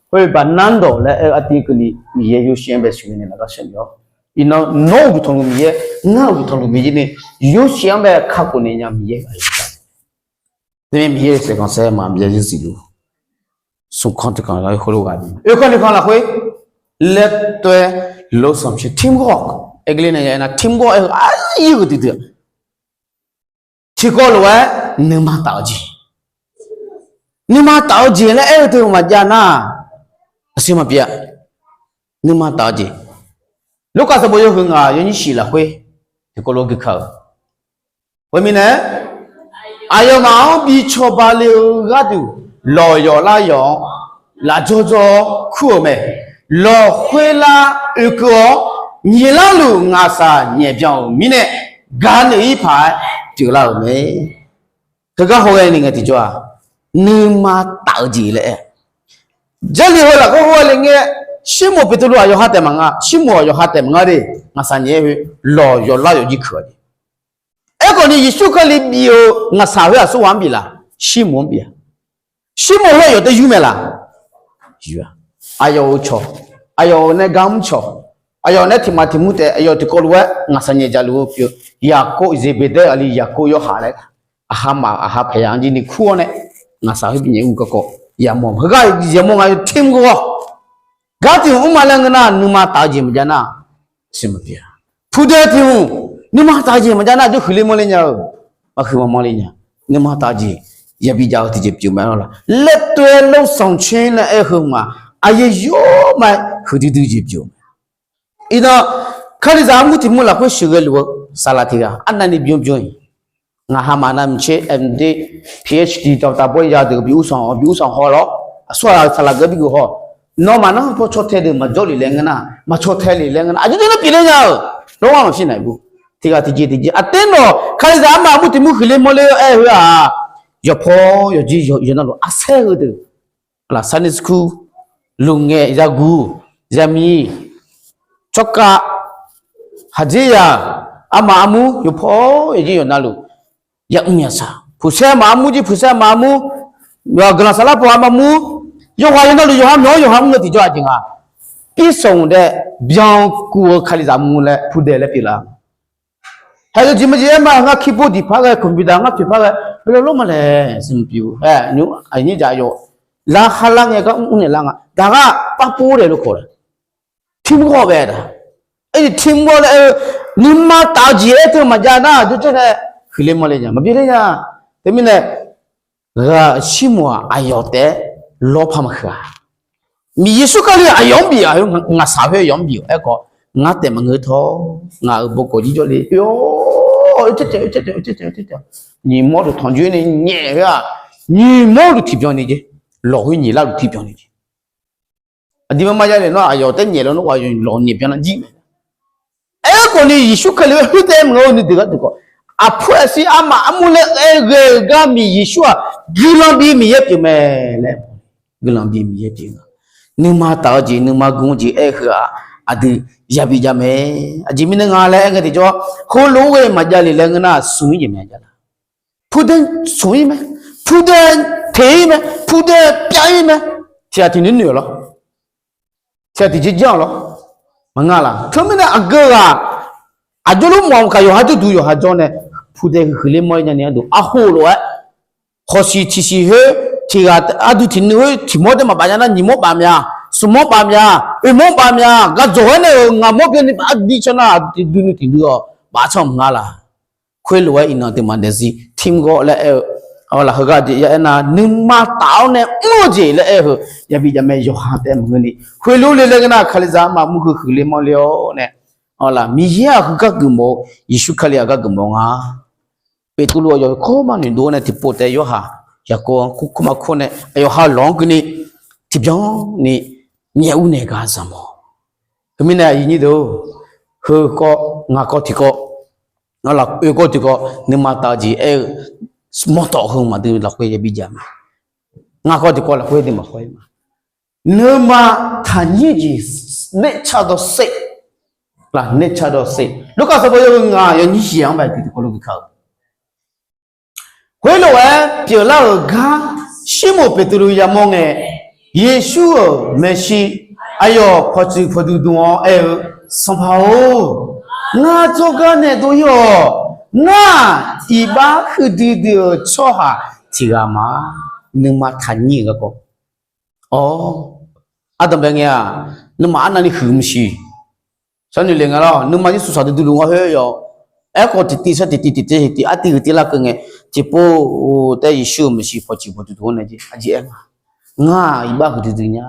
khoer baq nandawq laer aer-eu artiv keuvni Miqyaer Yorsaev-anr bae sheuqghae naeq laf gar sheuqni-awr, iqnan nawr uqduq tanqluf Miqyaer, ngar uqduq tanqluf Miqyaer ni Yorsaev-anr bae kakhof naeq nya Miqyaer ghaq-eu. Teumirnae Miqyaer-euq saeqkhanq saer ma Miqyaer yawzif luf smq kanr tiq kanq lafkhoer heulof ghaq ni oekeuv ni kanr lafkhoer လက်တွဲလုပ်ဆောင်ခြင်း teamwork aer geur ler nae aer nar teamwork aer-eu aqyuif-euq duidui-aq, tiqkawv lof-aer nuima taf-eu jeq, nuima taf-eu jeq laer aer-eu teu maqjav nar, aqsur maqpyeuf-a. Nuima taf-eu jeq, Lorkaf sanqbof yawhuiq ngaq yawnyir shif lafkhoer tiqkawv lof-aer gui ka-euq. Khoermirnae, aqyawfmaf-anr bi cawba le-eu gharduq lawq yawf lar yawf-anr lafjawr jawr-awr kur-euq mae. Lawq khoerlar oekeuv-awr nyiq larluf ngaqshaq nyaef byan-euq mirnae, gaq noeq-ir paq-aer pyeuflar-euq mae. Heugar hawghae ni ngae tiqjawr-aq, nuima taf-eu jeq laer aer. Jarlif heu lafkhoer hawghae le ngae, Sirmoq Beqtuvluv aqyawf ha taef maqnga, Sirmoq aqyawf ha taef maqnga de. Ngaqshaq nyaef-aer khoer lawq yawf lar yawf jir keuq-a de. Aerkhawf ni Yeqsur Kali bif-eu ngaqshaq khoer aqsurghaq-anr biflaf, Sirmoq-anr bif-a. Sirmoq khoer aqyawf tae yur mae laf? Yur-a. Aqyawf-euq cawq, aqyawf-euq nae gar mr cawq, aqyawf nae tiq maq tiq mur taef, aqyawf tiqkawv lof-aer ngaqshaq nyaef jaqluf-eu pyeuf. Yaqkov, Zeqbeqdaer aqli Yaqkov yawhaiq laer, aqha maf aqha paqya-anr jir ni kur-awr nae, ngaqshaq khoer binyaef ur kakawv yamawr heugar yamawr nga yawteq mr-awr, gar tiq hmq mrma laer ngeur nar, nuima taf-eu jeq maqjav nar, siqma pyeuf-a. Pudae tiq hmq nuima taf-eu jeq maqjav nar, jawr huiqler mawrler nya-eu, maqhuiq maqmanr le nya. Nuima taf-eu jeq yabi jav-eu tiqjeq pyeuf mae lawr laq. လက်တွဲလုပ်ဆောင်ခြင်း laer aer-eu heu ma, aqyawf yawr ma-aer huiqdui dui jeq pyeuf-eu mae. Iqnan, Kalizaq armur tiq mur lafkhoer sheuqghae luf-eu saqlaq tiq ghaq arnavni bymr bymr-iq, ngaq ha maf nav maqtser M D, P H D ဒေါက်တာ bawr ya deuq bi ur sanq bi ur sanq haw lawr, aqsurghaq saqlaq geur bi geuf haw, nawmaf nar paw caw tae deuq maqjawr lef laer ngeur nar, maq caw tae lef laer ngeur nar, aqjox jox nar pyeufler nya-euq lawr-anr maqshir naeq bu. Tiq ghaq tiqjeq tiqjeq aqter nawq Kalizaq armaf armur tiq mur huiqler mawrler-eu aer-eu heu-aq, yawqpaw yawjir yawqnavluf arsaer-eu deuq, laf Sunday school, luf ngaeq yaguq, yamir, tsawrkhav, haqdzerzaq, armaf armur yawqpaw yawjir yawqnavluf, yamr yasaq puqsaer maf armur jir puqsaer maf armur, guiqlanq saflar paw armaf armur, yawqghaq yawqnavluf yawqha myawq-anr yawqha mr-eu tiqjawr aqjeq nga. Pirsanq dae byankuv-eu Kalizaq mr laer purdae laer pyeuflar. Haeq-eu jeq maqjeq aer ma, ngar keyboard diqpar ghae, computer ngar toeqpar ghae, heulof lor ma laeq smq pyeuf-eu. Aer, nymr aqnyir jaq yawf lar kharlar ngae gar mr naeq lar nga. Daqghaq parpov daef lo kawq laer, timr ghawr bae daq. Aer, timr ghawr laer aer-eu, nuima taf-eu jeq aer teu maqjav nar, jawrjawr nae huiqler mawrler nya, maqbi ler nya. Teumirnae, ghaq shirmof-aq aqyawf taef-aer lawr par maqhuiq-a. Miqyaer Yeqsur Kali aqyawf-anr bif-aq, ngaqshaq khoer aqyawf-anr bif-awq. Aerkhawf, ngar taef maqngeur tawr, ngaq-euq bawqgawq jir jawrle, oe, oe, nyiq mawr deuq tanqjoer nae nyaef khoer-aq, nyiq mawr deuq tiqbyan ni jeq, lawq khoer nyaef lar deuq tiqbyan ni jeq. Aqduimaf maqya le nawr aqyawf taef nyaef lawnmr ghaq yawq lawq nyaef byan nar jir mae. Aerkhawf ni Yeqsur Kali-anr khoertav maqngeur-eu nuideuq gharduq khawf, aqpur aqsir armaf armur laer aer ghae-eu gar Miqyaer Yeqsur-aq, guiqlanq bi Miqyaer pyeuf mae laer, guiqlanq bi Miqyaer pyeuf nga. Nuima taf-eu jeq, nuima gu-eu jeq aer-eu heu-aq, aqdui yabi jav mae. Aqjeq mirnae nga laer aer ngae tiqjawr, heulof-aer ghae maqjav le laer ngeur nar, smq-ir jeq mae jav la. Purdae smq-ir mae, purdae teq-ir mae, purdae pyav-ir mae. Tiqghaq tiq noeq noeq-awq lawr, tiqghaq tiq jeq janr-awq lawr, maqnga laq. Teumirnae aqgeu ghaq aqjox lor mawf-eu kaq yawqha jawrduq yawqha jawr nae, purdae huiqler mawr-ir nya ni gharduq arhof lof-aer, hawq siq tiq siq khoer, tiqghaq aqdui tiq nuiv khoer tiq mawr dae maqbaf nya nar, nyiq mawr baf mya, smq mawr baf mya, oeq mawr baf mya, gaq dzawq-aer nae-euq ngaq mawr byan ni baf-aer dir cawq nar, aqdui tiq dui nuiv tiq dui-awq baf-aer can maqnga laq. Khoerlof-aer iqnan teumaf daefzir timr ghawr laer aer-eu, lafkhoer gar jeq ya aernar, nuima taf-awr nae mr-eu jeq laer aer-eu heu yabi jav mae. Yawqha taef maqngeur ni khoerlof le laer ngeur nar, Kalizaq armaf mur heu huiqler mawrler-awr nae, Miqyaer-aq heugar geufmawf-eu, Yeqsur Kali-aq gar geufmawf nga. Beqtuvluv aqyawf kawrmar noeqdov-awr nae tiqpov taef Yorhaq Yaqkov-anr kur kur ma kur nae aqyawf ha lawq-anr keuvni tiqbyan ni nyaef ur naeq gar zaqmawf. Teumirnae aqyuif nyir deuq-or, heu kawv ngaq kawv tiqkawv, oe kawv tiqkawv nuima taf-eu jeq aer-eu, mawrtawf heu maqdui lafkhoer yabi jav mae. Ngaq kawv tiqkawv lafkhoer dui maqkhaw-ir ma. Nuima taqnyir jeq nature dawqsaev, nature dawqsaev. Lorkaf sanqbof yawhuiq ngaq yawnyir shiq-anr bae tiqkawv lof gui ka-eu Khoerlof-aer pyeuflar-euq gar Sirmoq Beqtuvluv yamawr ngae, Yeqsur-euq maeqshi aqyawf pawqtsuif pawqdmq dmq-awr aer-eu, Sanqpaq-or, ngar tsawrganr nae dov-ir-awq. Ngar-aq, iqbax huiqdui dui-euq tsawrhaq tiq ghaq ma. Nuima taqnyir-euq garkawv. Awr, ardanqbae ngae-aq, nuima arnavni huiq maqsiq. Sharnoeq le nga lawr, nuima Yeqsur shaqdui dui luf nga khoer yawf. Aerkhawf tiqtiv sar tiqtiv tiqtiv tiqtiv artiv huiqtiv larkeuv ngae, tiqpov taef Yeqsur-euq maeqshi pawqtsuif pawqdmq dmq-awr nae jeq aqjeq aer nga. Ngar-aq iqbax huiqdui dui nya.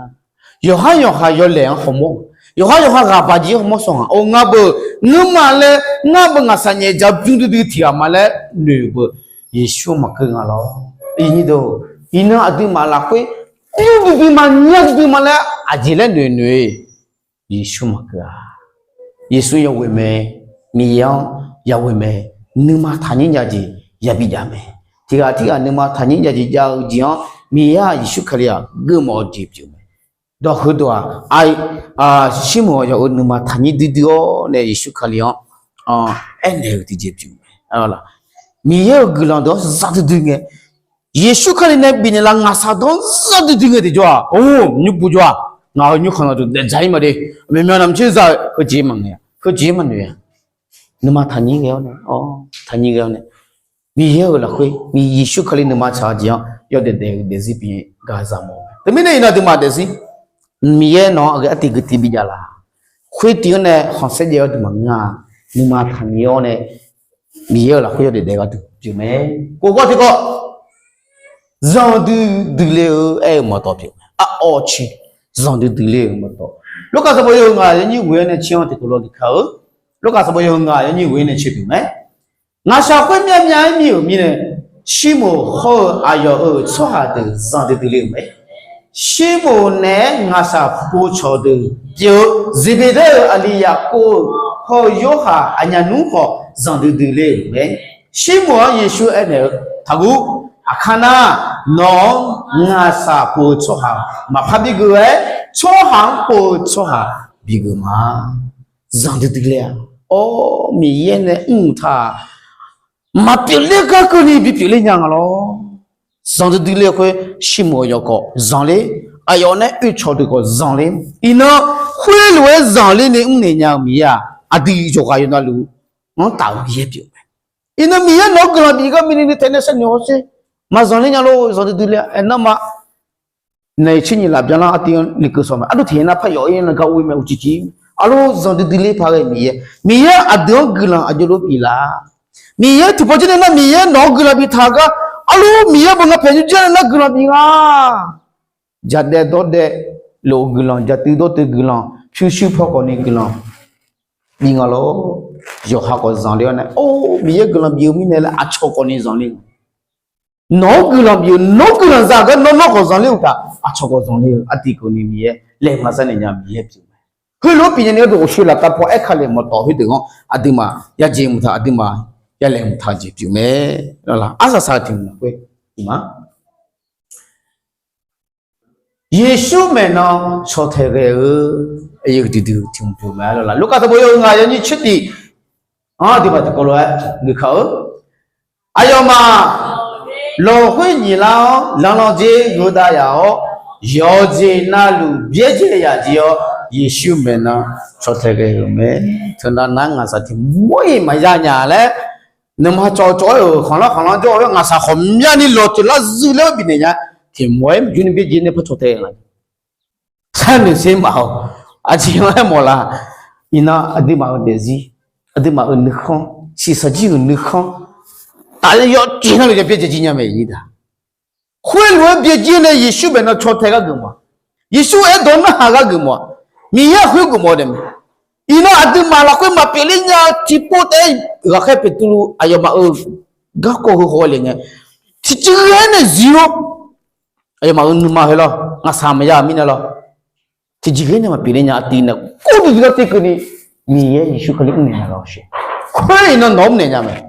Yawqhar yawqha yawlaeq-anr hawmawr, yawqhar yawqha ghaq baq jir hawmawr sawq nga. Or, ngar beu nuima laer ngar beu ngaqshaq nyaef dzaq bymr duidui tiq ghaq ma laer noeq-eu beu Yeqsur maqkeuv nga lawr. Iqnan aqduimaf lafkhoer bymr duidui ma, nya duidui ma laer aqjeq laer noeq noeq-eu Yeqsur maqkeuv-a. Yeqsur yaghoe mae, Miqyaer-anr yaghoe mae, nuima taqnyir nya jeq yabi jav mae. Tiq ghaq tirghaq nuima taqnyir nya jeq jav-eu jeq-anr Miqyaer-aq Yeqsur Kali-aq geufmawf-eu jeq pyeuf mae. Dawq heudawq-aq, Sirmoq yawf-euq nuima taqnyir duidui-awr nae Yeqsur Kali-anr aernaeq-euq tiqjeq pyeuf mae. Miqyaer-euq guiqlanq deuq-anr zan duidui ngae, Yeqsur Kali nae bifnaeq laf ngaqshaq dawq-anr zan duidui ngae tiqjawr-aq, or, nymr buv jawr-aq, ngaq-euq nymrkhanq naqduq daefdzaq-ir ma de. Aqmyanmyan naqmr tser za-eu heujeq maqngaeq-a, heujeq maqnoeq-a. Nuima taqnyir ghae-awr nae, taqnyir ghae-awr nae, Miqyaer-euq lafkhoer Yeqsur Kali nuima tsaq-eu jeq-anr yawdaef daef-eu daefzir bif gar zaqmawf. Teumirnae iqnan aqduimaf daefzir Miqyaer nawq-anr aqgeu artiv gui tiv bi jav laf. Khoer tiv-anr nae khanqsaer jaev-awr duimaf nga. Nuima taqnyir-awr nae Miqyaer-euq lafkhoer yawdaef daef gharduq pyeuf mae. Kof gawr tiqkawv zanqdui duiler-eu aer-eu mawqtawf pyeuf mae. Aqawv caer zanqdui duiler-euq mawqtawf. Lorkaf sanqbof yawhuiq ngaq yawnyir ghoe-awr nae caer-anr tiqkawv lof gui ka-eu. Lorkaf sanqbof yawhuiq ngaq yawnyir ghoe-awr nae caer pyeuf mae. Ngaqshaq khoer myavmyav-aer mir-euq mirnae, Sirmoq hawr-eu aqyawf-euq tsawrhaq deuq zanqdui duiler-euq mae. Sirmoq naeq-aer ngaqshaq povcawq deuq pyeuf-eu Zeqbeqdaer-euq aqli Yaqkov-eu hawr-eu Yorhaq aqnyaf nmr khawf zanqdui duiler-euq mae. Sirmoq-anr Yeqsur aernaeq-eu, Taqguv. Aqkar nar, nawq-anr ngaqshaq pov-eu tsawrhaq maqpar bigeuf-aer, tsawrhaq-anr pov-eu tsawrhaq bigeuf ma. Zanqdui duiler-a. Awr, Miqyaer nae mrtaq maqpyeuf ler gar keuvni bipyeuf ler nya nga lawr. Zanqdui duiler khoer Sirmoq-eu yawkawv zanqler, Aqyawf nae oe cawqdeuq khawf zanqler, iqnan khoerlof-aer zanqler ni mrnaeq nya-eu Miqyaer-aq, aqdui yawqghaq yawqnavluf-anr taf-eu Miqyaer pyeuf mae. Iqnan Miqyaer nawq-anr guiqlanq bif gar mirnae ni taeq nae sharnoeq hawsher. Maqzanq ler nya lor, zanqdui dui ler-a aernar ma. Naeq tser nyiq laf byanlar artiv-anr lekeuv sawq mae. Ardov tiqyaer nar par yawf-ir nae gar ur-ir mae uqcif cif. Arlor zanqdui dui ler paq ghae Miqyaer. Miqyaer aqdui-anr guiqlanq aqjox lof bif laf. Miqyaer tiqpawf jir nae nar Miqyaer nawq-anr guiqlanq bif taq gar. Arlor Miqyaer beu nga paeq nymr jir nae nar guiqlanq bif nga. Jadaev dawrdaev lof-eu guiqlanq, jatui dawrtui guiqlanq, pyurshuir paw khawfni guiqlanq bif nga lor. Yawqha khawf zanqler-awr nae, or, Miqyaer guiqlanq bif-eu mirnae laer aqcawq khawfni zanqler-eu. Nawq-anr guiqlanq bif-eu, nawr guiqlanq za gar nawr nawr khawf zanqler-eu taq, aqcawq khawf zanqler-eu, artiv keuvni Miqyaer laeqhmq maqza naeq nya Miqyaer pyeuf mae. Heulof-aer bifnaeq ni gharduq ghofshoe laftav paw aerkale mawqtawf khoerdeuq-anr aqduimaf yajeq mqtaq, aqduimaf yalaeq mqtaq jeq pyeuf mae. Arsaq saq-eu tiq mq lafkhoer ma. Yeqsur maeqnan caw tae ghae-eu, aqyuif duidui tiq mq pyeuf mae lawr. Lurkaf sanqbof yawhuiq ngaq yawnyir tser tiq-anr aqduimaf tiqkawv lof-aer guikaq-eu, aqyawfmaf lawqkhoer nyiq lar-awr, lanqlanq dzer gheu dav yaf-awr, yawqjeq navluf byaerdzae yaf jir-awr, Yeqsur maeqnan caw tae ghae-euq mae. Teunav nar ngaqsaq tiq mawr-iq maqya nya laer, nuima cawv cawv-aer-euq khanqlanr khanqlanr jawr-awr ngaqsaq khawqmyani lawqtsuif lar zuiq laer-awr bifnaeq nya. Tiq mawr-aer maqjur ni byaerdzae nae par caw tae-eu nga. Sharnoeq ser maf-awq. Aqjeq-anr aermawf la. Iqnan aqduimaf-euq daefzir, aqduimaf-euq nuikhanr, shiqshaq jir-euq nuikhanr, tafler yawjeq navluf ya byaerdzae jir nya mae-iq da. Khoerlof-aer byaerdzae nae Yeqsur maeqnan caw tae gar geufmawf-a. Yeqsur aerdawq narhaq gar geufmawf-a. Miqyaer-euq khoer geufmawf-eu daef mae. Iqnan aqduimaf lafkhoer maqpyeuf ler nya-eu tiqpov taef-aer ghaqkhaer Beqtuvluv aqyawfmaf-euq garkawv heu haw le ngae, tiqjeq ghae-aer nae zir-awr, aqyawfmaf-euq nuima heu lawr ngaqsaq maqya-euq mirnae lawr, tiqjeq ghae nae maqpyeuf ler nya aqdui nae kov duidui lar ter keuvni Miqyaer Yeqsur Kali mrnaeq nya lawr sher. Khoer iqnan nawq-anr mrnaeq nya mae.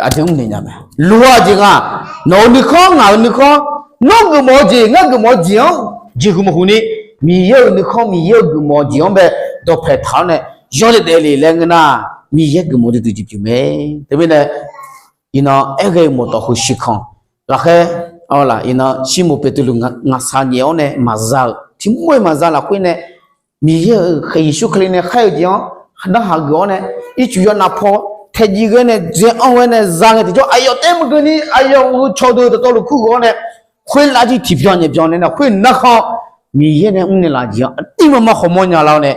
Aqdui mrnaeq nya mae. Loq-eu jeq nga, nawq-euq nuikhanr ngaq-euq nuikhanr, nawr geufmawf-eu jeq ngar geufmawf-eu jeq-anr jeqhuq maqhuq ni, Miqyaer-euq nuikhanr Miqyaer-euq geufmawf-eu jeq-anr bae dawqpae taq-awr nae yawdaef daefle laer ngeur nar, Miqyaer geufmawf duidui jeq pyeuf mae. Teumirnae iqnan aer ghae-eu mawqtawf heu shiqkanq ghaqkhaer, iqnan Sirmoq Beqtuvluv ngaqsaq nyaef-awr nae maqza-euq tiq mawr-iq maqza lafkhoer nae, Miqyaer-euq Yeqsur Kali nae khaer-eu jeq-anr narhaq geuf-awr nae, ircuf yawnav paw taejiv ghae nae dzae-anr ghae nae za ngae tiqjawr aqyawf taef-aer maqgeuf ni aqyawf-euq cawqdeuq dawqtawvluf kur ghawr-awr nae, khoer lar jir tiqbyan nyaef byan nae nar khoer narkhan Miqyaer nae mrnaeq laf jeq-anr aqduimaf ma khawqmawr nya lar-awr nae,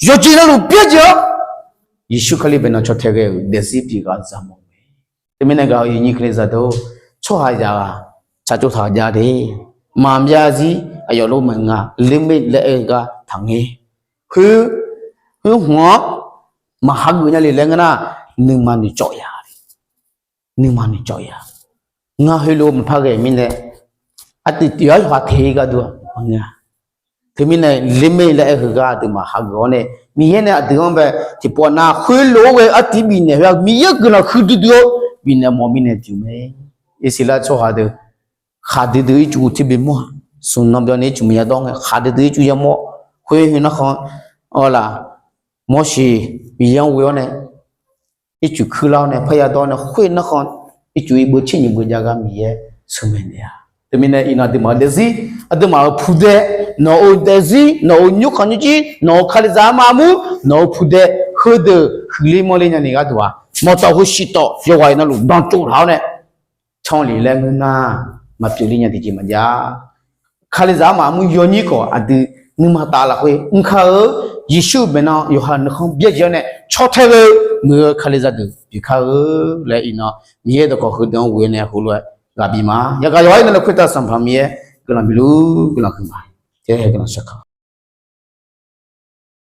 yawqjeq navluf byaerdzae-awr Yeqsur Kali baeqnan caw tae ghae-euq daefzir pyeuf ghaq za mawf-eu mae. Teumirnae gaq-eu iqnyir Kalizaq deuq-or, tsawrhaqzaq ghaq tsaqtsov taq jav de, maqbyav zir aqyawf lof maqnga, lermer laer aer-eu gar taqngaer. Khoer, khoer hmq-anr maqhageuf nya le laer ngeur nar, nuima noeqcawv ya, nuima noeqcawv ya. Ngar heulof maqpar ghae mirnae, aqdui tiq yawqha teq-ir gharduq maqngeur-a. Teumirnae lermer laer aer-eu heugar aqduimaf hageuf-awr nae, Miqyaer nae aqdui-anr bae tiqpov nar khoerlof-aer ghae artiv bifnaeq khoer-aq Miqyaer guiqlanq huiqdui dui-awr bifnaeq mawf mirnae pyeuf mae. Irsaqleqlav tsawrhaq deuq khaqdui dui ircuf teu bimawr-aq, smq nan byan ni ircuf maqya dawr ngae khaqdui dui ircuf yamawr khoer heu narkhan, arlaq, Morseq Miqyaer-anr ghoe-awr nae ircuf kuirlar-awr nae parya dawr nae khoer narkhan ircuf iqbeuv tser nyiq beuv jav gar Miqyaer sheuqmaeq naeq-a. Teumirnae iqnan aqduimaf-euq daefzir, aqduimaf-euq pudae, nawq-euq daefzir, nawq-euq nymrkhanq nymrjir, nawq-euq Kalizaq armar armur, nawq-euq pudae, heudeuq huiqler mawrler nyani gharduq-aq, mawqtawf heu shiqtawf yawqghaq iqnan luf danqtsov taq-awr nae canlef laer ngeur nar, maqpyeuf ler nya tiqjeq maqjav. Kalizaq armaf armur yawnyir khawf aqdui nuima taf lafkhoer mr kar-eu, Yeqsur baeqnan yawqha nuikhanr byaerdzae-awr nae caw tae ghae-eu muiq-eu Kalizaq deuq pyeuf kar-eu laer iqnan Miqyaer dawqkawq heudeuq-anr ghoe nae heulof-aer ghaq bif ma. Yagaq yawqha-ir nan nae khoertav Sanqpaq Miqyaer guiqlanq bif luf guiqlanq huiq ma. Guiqlanq shar kaq.